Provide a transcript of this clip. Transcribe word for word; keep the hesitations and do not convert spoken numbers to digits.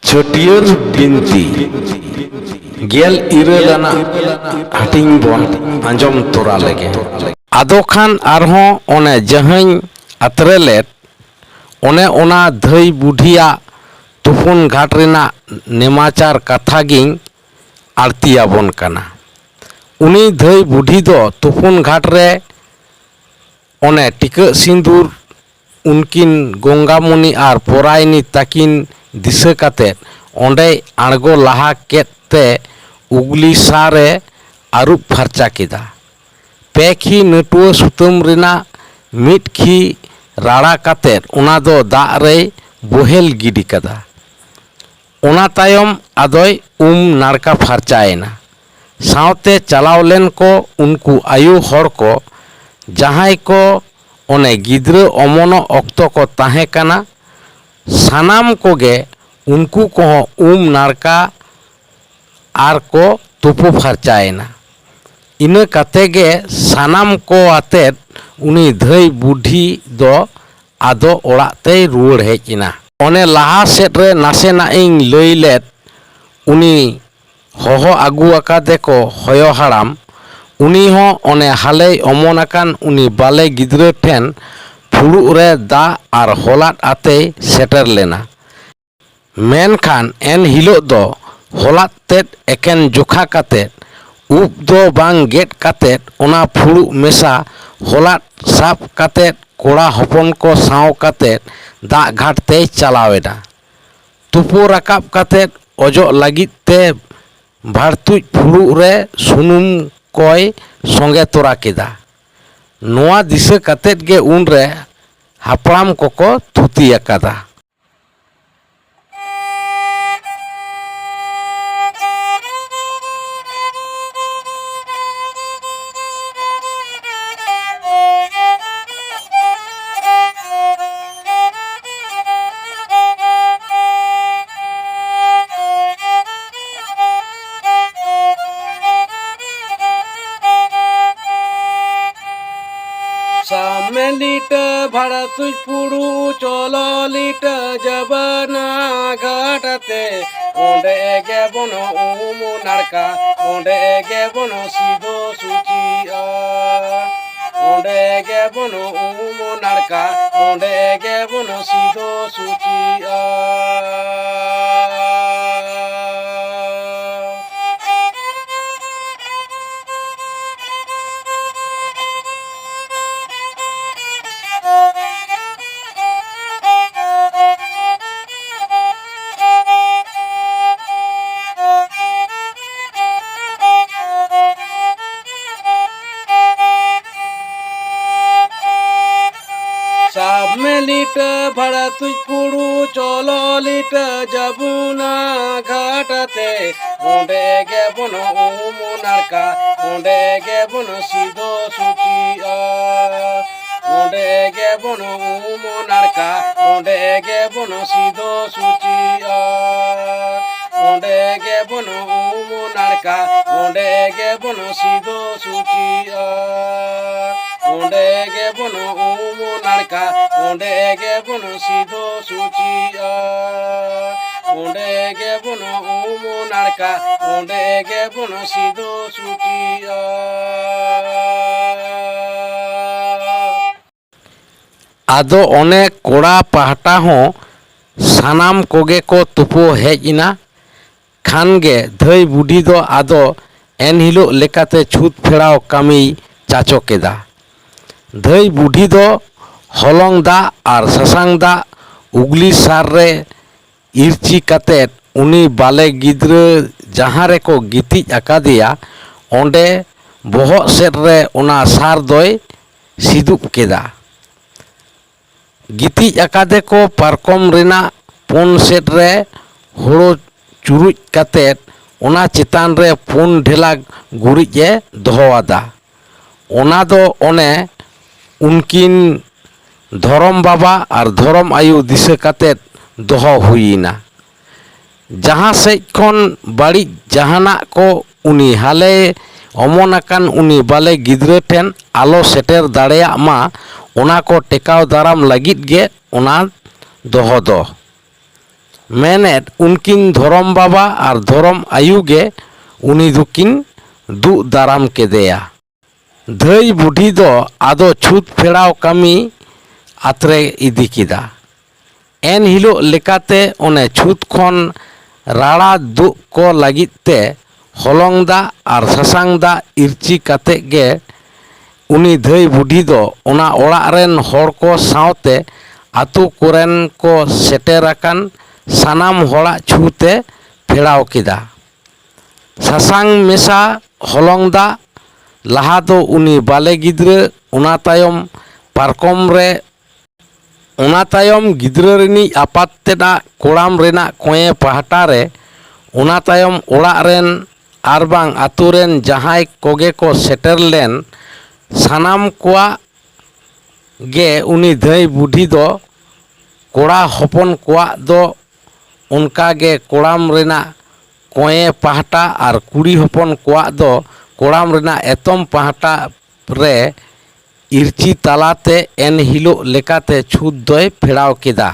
ᱪᱷᱟᱹᱴᱭᱟᱹᱨ ᱵᱤᱱᱛᱤ ᱜᱮᱞ ᱤᱨᱟᱹᱞ ᱟᱱᱟᱜ ᱦᱟᱹᱴᱤᱧ ᱵᱚᱱ ᱟᱸᱡᱚᱢ ᱛᱚᱨᱟ ᱞᱮᱜᱮ᱾ ᱟᱫᱚ ᱠᱷᱟᱱ ᱟᱨᱦᱚᱸ ᱚᱱᱮ ᱡᱟᱦᱟᱸᱧ ᱟᱛᱨᱮ ᱞᱮᱫ, ᱚᱱᱮ ᱚᱱᱟ ᱫᱷᱟᱹᱭ ᱵᱩᱰᱷᱤᱭᱟᱜ ᱛᱩᱯᱩᱱ ᱜᱷᱟᱴ ᱨᱮᱱᱟᱜ ᱱᱮᱢᱟᱪᱟᱨ ᱠᱟᱛᱷᱟ ᱜᱤᱧ ᱟᱬᱛᱤᱭᱟᱵᱚᱱ ᱠᱟᱱᱟ᱾ ᱩᱱᱤ ᱫᱷᱟᱹᱭ ᱵᱩᱰᱷᱤ ᱫᱚ ᱛᱩᱯᱩᱱ ᱜᱷᱟᱴ ᱨᱮ ᱚᱱᱮ ᱴᱤᱠᱟᱹᱜ ᱥᱤᱸᱫᱩᱨ ᱩᱱᱠᱤᱱ ᱜᱚᱝᱜᱟᱢᱚᱱᱤ ᱟᱨ ᱯᱚᱨᱟᱭᱱᱤ ᱛᱟᱹᱠᱤᱱ ᱫᱤᱥᱟᱹ ᱠᱟᱛᱮ ᱚᱸᱰᱮᱭ ᱟᱬᱜᱚ ᱞᱟᱦᱟ ᱠᱮᱫ ᱛᱮ ᱩᱜᱽᱞᱤ ᱥᱟᱨᱮ ᱟᱹᱨᱩᱵ ᱯᱷᱟᱨᱪᱟ ᱠᱮᱫᱟ᱾ ᱯᱮ ᱠᱷᱤ ᱱᱟᱹᱴᱩᱣᱟᱹ ᱥᱩᱛᱟᱹᱢ ᱨᱮᱱᱟᱜ ᱢᱤᱫ ᱠᱷᱤ ᱨᱟᱲᱟ ᱠᱟᱛᱮ ᱚᱱᱟ ᱫᱚ ᱫᱟᱜ ᱨᱮᱭ ᱵᱚᱦᱮᱞ ᱜᱤᱰᱤ ᱠᱟᱫᱟ᱾ ᱚᱱᱟ ᱛᱟᱭᱚᱢ ᱟᱫᱚᱭ ᱩᱢ ᱱᱟᱲᱠᱟ ᱯᱷᱟᱨᱪᱟᱭᱮᱱᱟ᱾ ᱥᱟᱶᱛᱮ ᱪᱟᱞᱟᱣ ᱞᱮᱱ ᱠᱚ ᱩᱱᱠᱩ ᱟᱭᱳ ᱦᱚᱲ ᱠᱚ, ᱡᱟᱦᱟᱸᱭ ᱠᱚ ᱚᱱᱮ ᱜᱤᱫᱽᱨᱟᱹ ᱚᱢᱚᱱᱚᱜ ᱚᱠᱛᱚ ᱠᱚ ᱛᱟᱦᱮᱸ ᱠᱟᱱᱟ, ᱥᱟᱱᱟᱢ ᱠᱚᱜᱮ ᱩᱱᱠᱩ ᱠᱚᱦᱚᱸ ᱩᱢ ᱱᱟᱲᱠᱟ ᱟᱨ ᱠᱚ ᱛᱩᱯᱩ ᱯᱷᱟᱨᱪᱟᱭᱮᱱᱟ᱾ ᱤᱱᱟᱹ ᱠᱟᱛᱮ ᱜᱮ ᱥᱟᱱᱟᱢ ᱠᱚ ᱟᱛᱮᱫ ᱩᱱᱤ ᱫᱷᱟᱹᱭ ᱵᱩᱰᱷᱤ ᱫᱚ ᱟᱫᱚ ᱚᱲᱟᱜ ᱛᱮᱭ ᱨᱩᱣᱟᱹᱲ ᱦᱮᱡ ᱮᱱᱟ᱾ ᱚᱱᱮ ᱞᱟᱦᱟ ᱥᱮᱫ ᱨᱮ ᱱᱟᱥᱮᱱᱟᱜ ᱤᱧ ᱞᱟᱹᱭ ᱞᱮᱫ, ᱩᱱᱤ ᱦᱚᱦᱚ ᱟᱹᱜᱩ ᱟᱠᱟᱫᱮ ᱠᱚ ᱦᱚᱭᱚ ᱦᱟᱲᱟᱢ, ᱩᱱᱤ ᱦᱚᱸ ᱚᱱᱮ ᱦᱟᱞᱮᱭ ᱚᱢᱚᱱ ᱟᱠᱟᱱ ᱩᱱᱤ ᱵᱟᱞᱮ ᱜᱤᱫᱽᱨᱟᱹ ᱴᱷᱮᱱ ᱯᱷᱩᱲᱩᱜ ᱨᱮ ᱫᱟᱜ ᱟᱨ ᱦᱚᱞᱟᱫ ᱟᱛᱮᱭ ᱥᱮᱴᱮᱨ ᱞᱮᱱᱟ᱾ ᱢᱮᱱᱠᱷᱟᱱ ᱮᱱ ᱦᱤᱞᱳᱜ ᱫᱚ ᱦᱚᱞᱟᱫ ᱛᱮᱫ ᱮᱠᱮᱱ ᱡᱚᱠᱷᱟ ᱠᱟᱛᱮᱫ, ᱩᱵ ᱫᱚ ᱵᱟᱝ ᱜᱮᱫ ᱠᱟᱛᱮᱫ, ᱚᱱᱟ ᱯᱷᱩᱲᱩᱜ ᱢᱮᱥᱟ ᱦᱚᱞᱟᱫ ᱥᱟᱵ ᱠᱟᱛᱮᱫ ᱠᱚᱲᱟ ᱦᱚᱯᱚᱱ ᱠᱚ ᱥᱟᱶ ᱠᱟᱛᱮᱫ ᱫᱟᱜ ᱜᱷᱟᱴ ᱛᱮᱭ ᱪᱟᱞᱟᱣ ᱮᱱᱟ᱾ ᱛᱩᱯᱩ ᱨᱟᱠᱟᱵ ᱠᱟᱛᱮᱫ ᱚᱡᱚᱜ ᱞᱟᱹᱜᱤᱫ ᱛᱮ ᱵᱷᱟᱲᱛᱩᱡ ᱯᱷᱩᱲᱩᱜ ᱨᱮ ᱥᱩᱱᱩᱢ ᱠᱚᱭ ᱥᱚᱸᱜᱮ ᱛᱚᱨᱟ ᱠᱮᱫᱟ᱾ ᱱᱚᱣᱟ ᱫᱤᱥᱟᱹ ᱠᱟᱛᱮᱫ ᱜᱮ ᱩᱱᱨᱮ ᱦᱟᱯᱲᱟᱢ ᱠᱚᱠᱚ ᱛᱷᱩᱛᱤ ᱟᱠᱟᱫᱟ᱾ ᱢᱮᱱ ᱞᱤᱴᱟᱹ ᱵᱷᱟᱲᱟ ᱛᱩᱡ ᱯᱩᱲᱩ ᱪᱚᱞᱚ ᱞᱤᱴᱟᱹ ᱡᱟᱵᱟᱱᱟ ᱜᱷᱟᱴ ᱛᱮ, ᱚᱸᱰᱮ ᱜᱮᱵᱚᱱ ᱩᱢ ᱱᱟᱲᱠᱟ, ᱚᱸᱰᱮ ᱜᱮᱵᱚᱱ ᱥᱤᱫᱚ ᱥᱩᱪᱤᱜᱼᱟ᱾ ᱚᱸᱰᱮ ᱜᱮᱵᱚᱱ ᱩᱢ ᱱᱟᱲᱠᱟ, ᱚᱸᱰᱮ ᱜᱮᱵᱚᱱ ᱥᱤᱫᱚ ᱥᱩᱪᱤᱜᱼᱟ᱾ ᱥᱟᱵ ᱢᱮ ᱞᱤᱴᱟᱹ ᱵᱷᱟᱲᱟ ᱛᱩᱡ ᱯᱩᱲᱩ ᱪᱚᱞᱚ ᱞᱤᱴᱟᱹ ᱡᱟᱵᱩᱱᱟ ᱜᱷᱟᱴ ᱛᱮ, ᱚᱸᱰᱮ ᱜᱮᱵᱚᱱ ᱩᱢ ᱱᱟᱲᱠᱟ, ᱚᱸᱰᱮ ᱜᱮᱵᱚᱱ ᱥᱤᱫᱚ ᱥᱩᱪᱤᱜᱼᱟ᱾ ᱚᱸᱰᱮ ᱜᱮᱵᱚᱱ ᱩᱢ ᱱᱟᱲᱠᱟ, ᱚᱸᱰᱮ ᱜᱮᱵᱚᱱ ᱥᱤᱫᱚ ᱥᱩᱪᱤᱜᱼᱟ᱾ ᱚᱸᱰᱮ ᱜᱮᱵᱚᱱ ᱩᱢ ᱱᱟᱲᱠᱟ, ᱚᱸᱰᱮ ᱜᱮᱵᱚᱱ ᱥᱤᱫᱚ ᱥᱩᱪᱤᱜᱼᱟ᱾ ᱚᱸᱰᱮ ᱜᱮᱵᱚᱱ ᱩᱢ ᱱᱟᱲᱠᱟ, ᱚᱸᱰᱮ ᱜᱮᱵᱚᱱ ᱥᱤᱫᱚ ᱥᱩᱪᱤᱜᱼᱟ᱾ ᱚᱸᱰᱮ ᱜᱮᱵᱚᱱ ᱩᱢ ᱱᱟᱲᱠᱟ, ᱚᱸᱰᱮ ᱜᱮᱵᱚᱱ ᱥᱤᱫᱚ ᱥᱩᱪᱤᱜᱼᱟ᱾ ᱟᱫᱚ ᱚᱱᱮ ᱠᱚᱲᱟ ᱯᱟᱦᱴᱟ ᱦᱚᱸ ᱥᱟᱱᱟᱢ ᱠᱚᱜᱮ ᱠᱚ ᱛᱩᱯᱩ ᱦᱮᱡ ᱮᱱᱟ᱾ ᱠᱷᱟᱱ ᱜᱮ ᱫᱷᱟᱹᱭ ᱵᱩᱰᱷᱤ ᱫᱚ ᱟᱫᱚ ᱮᱱᱦᱤᱞᱳᱜ ᱞᱮᱠᱟᱛᱮ ᱪᱷᱩᱛ ᱯᱷᱮᱲᱟᱣ ᱠᱟᱹᱢᱤᱭ ᱪᱟᱪᱚ ᱠᱮᱫᱟ᱾ ᱫᱷᱟᱹᱭ ᱵᱩᱰᱷᱤ ᱫᱚ ᱦᱚᱞᱚᱝ ᱫᱟᱜ ᱟᱨ ᱥᱟᱥᱟᱝ ᱫᱟᱜ ᱩᱜᱽᱞᱤ ᱥᱟᱨ ᱨᱮ ᱤᱨᱪᱤ ᱠᱟᱛᱮᱫ ᱩᱱᱤ ᱵᱟᱞᱮ ᱜᱤᱫᱽᱨᱟᱹ ᱡᱟᱦᱟᱸ ᱨᱮᱠᱚ ᱜᱤᱛᱤᱡ ᱟᱠᱟᱫᱮᱭᱟ, ᱚᱸᱰᱮ ᱵᱚᱦᱚᱜ ᱥᱮᱫ ᱨᱮ ᱚᱱᱟ ᱥᱟᱨ ᱫᱚᱭ ᱥᱤᱫᱩᱵ ᱠᱮᱫᱟ᱾ ᱜᱤᱛᱤᱡ ᱟᱠᱟᱫᱮ ᱠᱚ ᱯᱟᱨᱠᱚᱢ ᱨᱮᱱᱟᱜ ᱯᱩᱱ ᱥᱮᱫ ᱨᱮ ᱦᱳᱲᱳ ᱪᱩᱨᱩᱡ ᱠᱟᱛᱮᱫ ᱚᱱᱟ ᱪᱮᱛᱟᱱ ᱨᱮ ᱯᱩᱱ ᱰᱷᱮᱞᱟ ᱜᱩᱨᱤᱡ ᱮ ᱫᱚᱦᱚ ᱟᱫᱟ᱾ ᱚᱱᱟ ᱫᱚ ᱚᱱᱮ ᱩᱱᱠᱤᱱ ᱫᱷᱚᱨᱚᱢ ᱵᱟᱵᱟ ᱟᱨ ᱫᱷᱚᱨᱚᱢ ᱟᱭᱳ ᱫᱤᱥᱟᱹ ᱠᱟᱛᱮᱫ ᱫᱚᱦᱚ ᱦᱩᱭᱮᱱᱟ᱾ ᱡᱟᱦᱟᱸ ᱥᱮᱫ ᱠᱷᱚᱱ ᱵᱟᱹᱲᱤᱡ ᱡᱟᱦᱟᱱᱟᱜ ᱠᱚ ᱩᱱᱤ ᱦᱟᱞᱮ ᱚᱢᱚᱱ ᱟᱠᱟᱱ ᱩᱱᱤ ᱵᱟᱞᱮ ᱜᱤᱫᱽᱨᱟᱹ ᱴᱷᱮᱱ ᱟᱞᱚ ᱥᱮᱴᱮᱨ ᱫᱟᱲᱮᱭᱟᱜ ᱢᱟ, ᱚᱱᱟ ᱠᱚ ᱴᱮᱠᱟᱣ ᱫᱟᱨᱟᱢ ᱞᱟᱹᱜᱤᱫ ᱜᱮ ᱚᱱᱟ ᱫᱚᱦᱚ ᱫᱚ᱾ ᱢᱮᱱᱮᱫ ᱩᱱᱠᱤᱱ ᱫᱷᱚᱨᱚᱢ ᱵᱟᱵᱟ ᱟᱨ ᱫᱷᱚᱨᱚᱢ ᱟᱭᱩ ᱜᱮ ᱩᱱᱤ ᱫᱚᱠᱤᱱ ᱫᱩᱜ ᱫᱟᱨᱟᱢ ᱠᱮᱫᱮᱭᱟ᱾ ᱫᱷᱟᱹᱭ ᱵᱩᱰᱷᱤ ᱫᱚ ᱟᱫᱚ ᱪᱷᱩᱛ ᱯᱷᱮᱲᱟᱣ ᱠᱟᱹᱢᱤ ᱟᱛᱨᱮ ᱤᱫᱤ ᱠᱮᱫᱟ᱾ ᱮᱱ ᱦᱤᱞᱳᱜ ᱞᱮᱠᱟᱛᱮ ᱚᱱᱮ ᱪᱷᱩᱛ ᱠᱷᱚᱱ ᱨᱟᱲᱟ ᱫᱩᱜ ᱠᱚ ᱞᱟᱹᱜᱤᱫ ᱛᱮ ᱦᱚᱞᱚᱝ ᱫᱟᱜ ᱟᱨ ᱥᱟᱥᱟᱝ ᱫᱟᱜ ᱤᱨᱪᱤ ᱠᱟᱛᱮ ᱜᱮ ᱩᱱᱤ ᱫᱷᱟᱹᱭ ᱵᱩᱰᱷᱤ ᱫᱚ ᱚᱱᱟ ᱚᱲᱟᱜ ᱨᱮᱱ ᱦᱚᱲ ᱠᱚ ᱥᱟᱶᱛᱮ ᱟᱛᱳ ᱠᱚᱨᱮᱱ ᱠᱚ ᱥᱮᱴᱮᱨ ᱟᱠᱟᱱ ᱥᱟᱱᱟᱢ ᱦᱚᱲᱟᱜ ᱪᱷᱩᱛ ᱮ ᱯᱷᱮᱲᱟᱣ ᱠᱮᱫᱟ᱾ ᱥᱟᱥᱟᱝ ᱢᱮᱥᱟ ᱦᱚᱞᱚᱝ ᱫᱟᱜ ᱞᱟᱦᱟ ᱫᱚ ᱩᱱᱤ ᱵᱟᱞᱮ ᱜᱤᱫᱽᱨᱟᱹ, ᱚᱱᱟ ᱛᱟᱭᱚᱢ ᱯᱟᱨᱠᱚᱢ ᱨᱮ, ᱚᱱᱟ ᱛᱟᱭᱚᱢ ᱜᱤᱫᱽᱨᱟᱹ ᱨᱤᱱᱤᱡ ᱟᱯᱟᱛ ᱛᱮᱫᱟᱜ ᱠᱚᱲᱟᱢ ᱨᱮᱱᱟᱜ ᱠᱚᱸᱭᱮ ᱯᱟᱦᱴᱟ ᱨᱮ, ᱚᱱᱟ ᱛᱟᱭᱚᱢ ᱚᱲᱟᱜ ᱨᱮᱱ ᱟᱨ ᱵᱟᱝ ᱟᱛᱳ ᱨᱮᱱ ᱡᱟᱦᱟᱸᱭ ᱠᱚᱜᱮ ᱠᱚ ᱥᱮᱴᱮᱨ ᱞᱮᱱ ᱥᱟᱱᱟᱢ ᱠᱚᱣᱟᱜ ᱜᱮ ᱩᱱᱤ ᱫᱷᱟᱹᱭ ᱵᱩᱰᱷᱤ ᱫᱚ ᱠᱚᱲᱟ ᱦᱚᱯᱚᱱ ᱠᱚᱣᱟᱜ ᱫᱚ ᱚᱱᱠᱟ ᱜᱮ ᱠᱚᱲᱟᱢ ᱨᱮᱱᱟᱜ ᱠᱚᱸᱭᱮ ᱯᱟᱦᱴᱟ ᱟᱨ ᱠᱩᱲᱤ ᱦᱚᱯᱚᱱ ᱠᱚᱣᱟᱜ ᱫᱚ ᱠᱚᱲᱟᱢ ᱨᱮᱱᱟᱜ ᱮᱛᱚᱢ ᱯᱟᱦᱴᱟ ᱨᱮ ᱤᱨᱪᱤ ᱛᱟᱞᱟᱛᱮ ᱮᱱ ᱦᱤᱞᱳᱜ ᱞᱮᱠᱟᱛᱮ ᱪᱷᱩᱛ ᱫᱚᱭ ᱯᱷᱮᱲᱟᱣ ᱠᱮᱫᱟ᱾